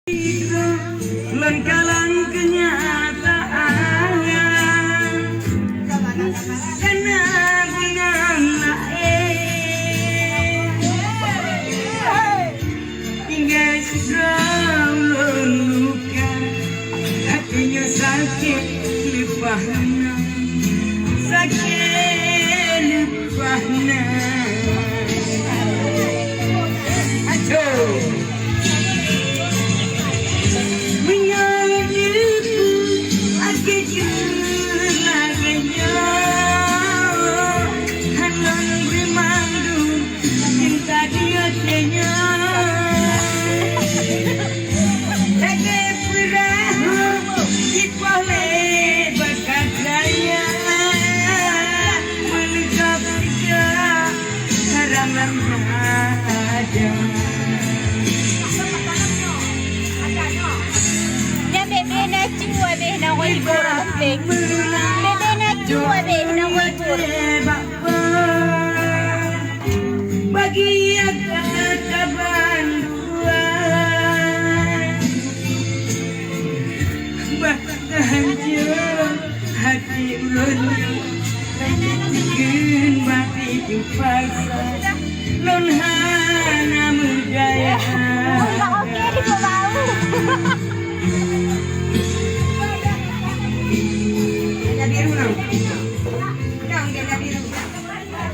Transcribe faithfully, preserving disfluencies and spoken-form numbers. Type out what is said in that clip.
Lôn kalon keunyataan, kana bunoe laén. Tinggai sidroe lôn luka, até nyoe sakét leupah na, sakét leupah na. Aduh. Meunyoe neupeu até jeuet lagèe nyoe, hana bri mandum cinta di até nyoe. Lagèe peurahô jipoh lé bakat raya, meuleugab sida karangan raja. Nyan bèk-bèk na cu abéh na ngon hibur, Bang Peng. Bèk-bèk na cu abéh na ngon hibur. Bagi aku kaban kuat. Bah Hanjeuet hati ulôn nyoe, kheun bak pintoe pasai.